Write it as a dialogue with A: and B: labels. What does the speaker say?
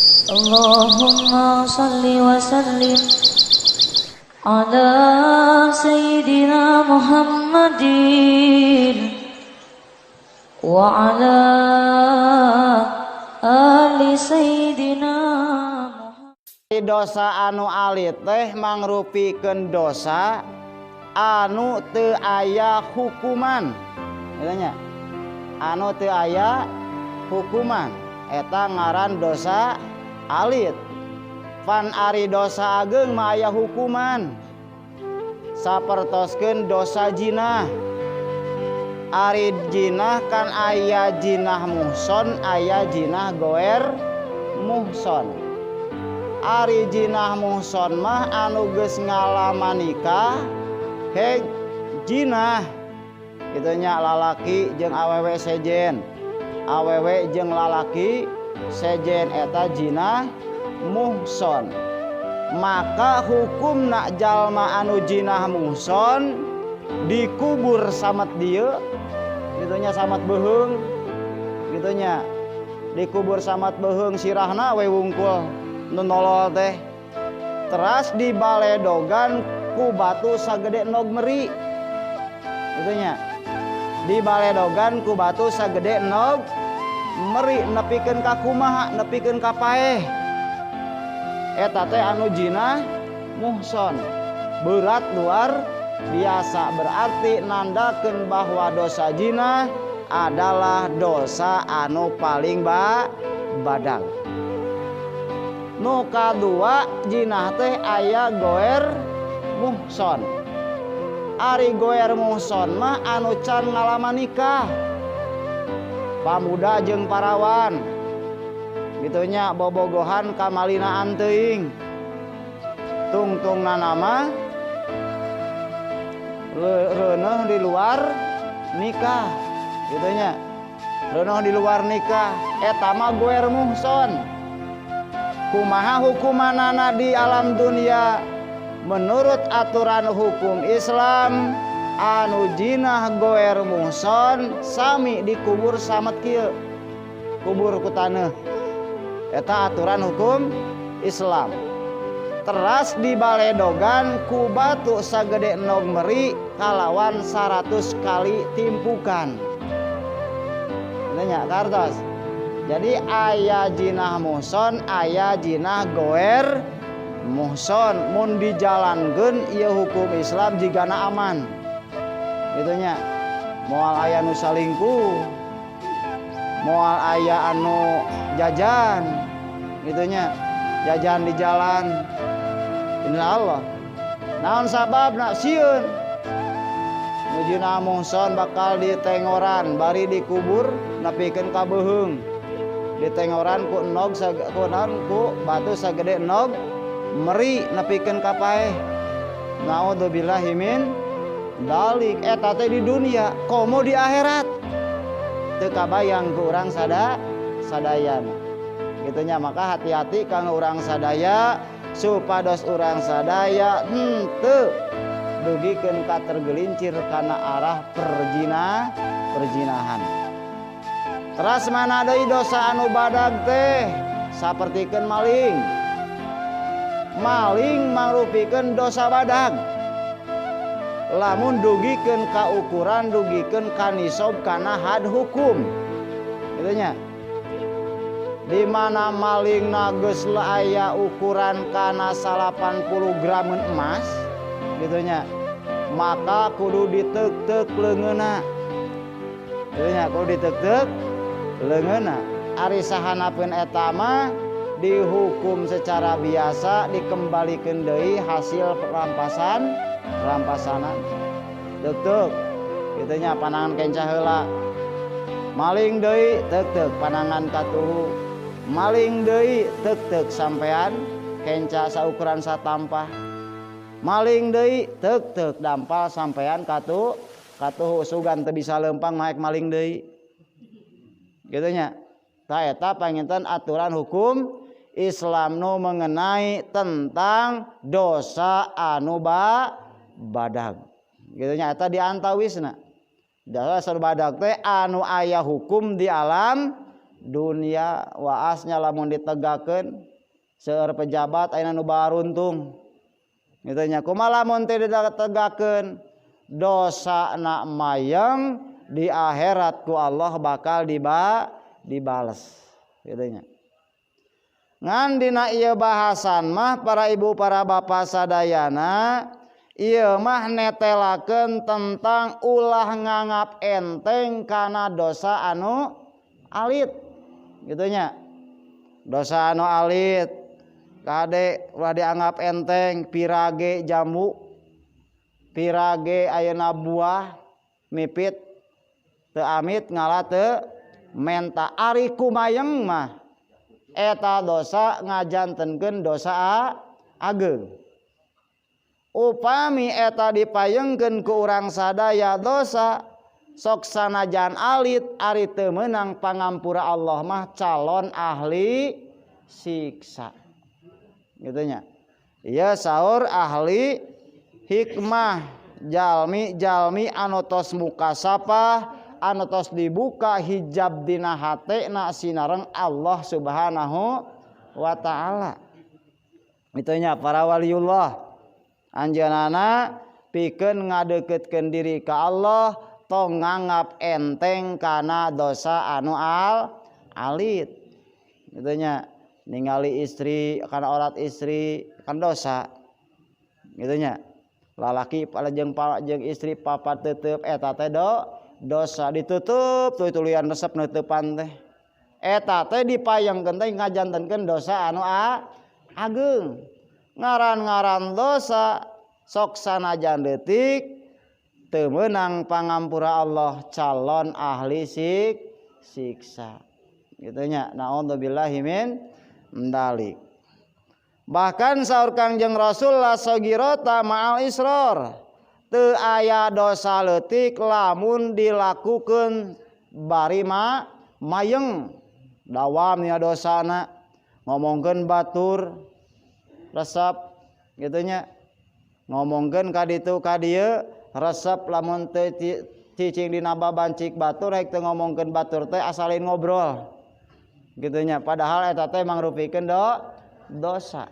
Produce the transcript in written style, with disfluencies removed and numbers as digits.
A: اللهم صل وسلم على سيدنا محمد وعلى آل سيدنا محمد.
B: Dosa anu alit teh mangrupikeun dosa anu teu aya hukuman. Gitu nya. Anu teu aya hukuman eta ngaran dosa alit. Pan ari dosa ageng mah aya hukuman. Sapertoskeun dosa jinah. Ari jinah kan aya jinah muhson, aya jinah goer muhson. Ari jinah muhson mah anu geus ngalaman nikah he jinah. Kitu nya, lalaki jeung awewe sejen, awewe jeung lalaki sejen, eta jinah muhson. Maka hukumna jalma anu jinah muhson dikubur samet dieu, kitu nya, samet beuheung, kitu nya. Dikubur samet beuheung, sirahna we wungkul nu nolol teh. Teras dibaledogan ku batu sagede nog meri, kitu nya. Dibaledogan ku batu sagede nog meri nepikeun ka kumaha, nepikeun ka paeh. Eta teh anu jinah muhson, berat luar biasa. Berarti nandakeun bahwa dosa jinah adalah dosa anu paling badag. Nu kadua, jinah teh aya goer muhson. Ari goer muhson mah anu can ngalaman nikah, pamuda jeung parawan, kitu nya, bobogohan kamalinaan teuing, tungtungna nama reuneuh di luar nikah, kitu nya. Reuneuh di luar nikah eta mah goer muhson. Kumaha hukumanana di alam dunia? Menurut aturan hukum Islam, anu jinah goer muhson sami dikubur samet kieu, kubur ku taneuh. Eta aturan hukum Islam. Teras dibaledogan ku batu sagede nog meri kalawan 100 kali timpukan. Nanya kartos. Jadi aya jinah muhson, aya jinah goer muhson. Mun dijalankeun ieu hukum Islam jigana aman. Kitu nya. Moal aya nu salingkuh, moal aya anu jajan, kitu nya. Jajan di jalan. Inna Allah. Naon sababna? Sieun. Nu jinah muhson bakal ditengoran bari dikubur nepikeun ka beuheung. Ditengoran ku enog ku naon, ku batu sagede enog meri nepikeun ka paeh. Naudzubillahi min dalik. Eta teh di dunia, komo di akhirat. Teu kabayang ku urang sadayana. Kitu nya, maka hati-hati kanggo urang sadaya supados urang sadaya henteu dugikeun ka tergelincir kana arah perzinahan. Teras mana deui dosa anu badag teh? Sapertikeun maling. Maling mangrupikeun dosa badag. Lamun dugikeun ka ukuran, dugikeun ka nisob kana had hukum. Kitu nya. Di mana maling geus aya ukuran kana 80 gram emas, kitu nya. Maka kudu diteuk-teuk leungeunna. Kitu nya, kudu diteuk-teuk leungeunna. Ari sahanapeun eta mah dihukum secara biasa, dikembalikeun deui hasil rampasanan. Teuk-teuk kitu nya, panangan kenca heula. Maling deui, teuk-teuk panangan katuhu. Maling deui, teuk-teuk sampean kenca saukuran satampah. Maling deui, teuk-teuk dampal sampean katuhu, sugan teu bisa leumpang maek maling deui. Kitu nya. Tah eta panginten aturan hukum Islam nu mengenai tentang dosa anu badag. Kitu nya, eta diantawisna. Dosa badag teh anu aya hukum di alam dunia waasnya lamun ditegakkeun seueur pejabat ayeuna nu baruntung gitu nya. Kumaha lamun teu ditegakkeun dosa na mayeng di akhirat ku Allah bakal dibales gitu nya. Ngan dina ieu bahasan mah para ibu para bapak sadayana ieu mah netelakeun tentang ulah nganggap enteng kana dosa anu alit gitu nya. Dosa anu alit kade ulah dianggap enteng, pirage jambu, pirage ayeuna buah mipit teu amit ngala teu menta. Ari kumayeng mah eta dosa ngajantenkeun dosa ageung. Upami eta dipayengkeun ku urang sadaya dosa sok sanajan alit ari teu meunang pangampura Allah mah calon ahli siksa gitu nya. Ieu saur ahli hikmah, jalmi-jalmi anu tos mukasapah, anu tos dibuka hijab dina hatena sinareng Allah Subhanahu wa taala. Itunya para waliullah anjeunana pikeun ngadeukeutkeun diri ka Allah tong nganggap enteng kana dosa anu alit. Itunya ningali istri kana aurat istri kan dosa. Gitunya. Lalaki jeung istri papat tetep eta teh dosa ditutup tuh tulian resep neutepan teh. Eta teh dipayangkeun teh ngajantenkeun dosa anu ageung. Ngaran-ngaran dosa sok sanajan leutik teu meunang pangampura Allah calon ahli siksa. Gitu nya. Naudzubillahi min dzalik. Bahkan saur Kangjeng Rasul la sagirata ma'al israr. Teu aya dosa leutik lamun dilakukeun bari mayeng dawam nya dosana, ngomongkeun batur resep gitu nya, ngomongkeun ka ditu ka dieu resep lamun teu cicing dina babancik batur rek teu ngomongkeun batur teh asalin ngobrol gitu nya, padahal eta teh mangrupikeun dosa.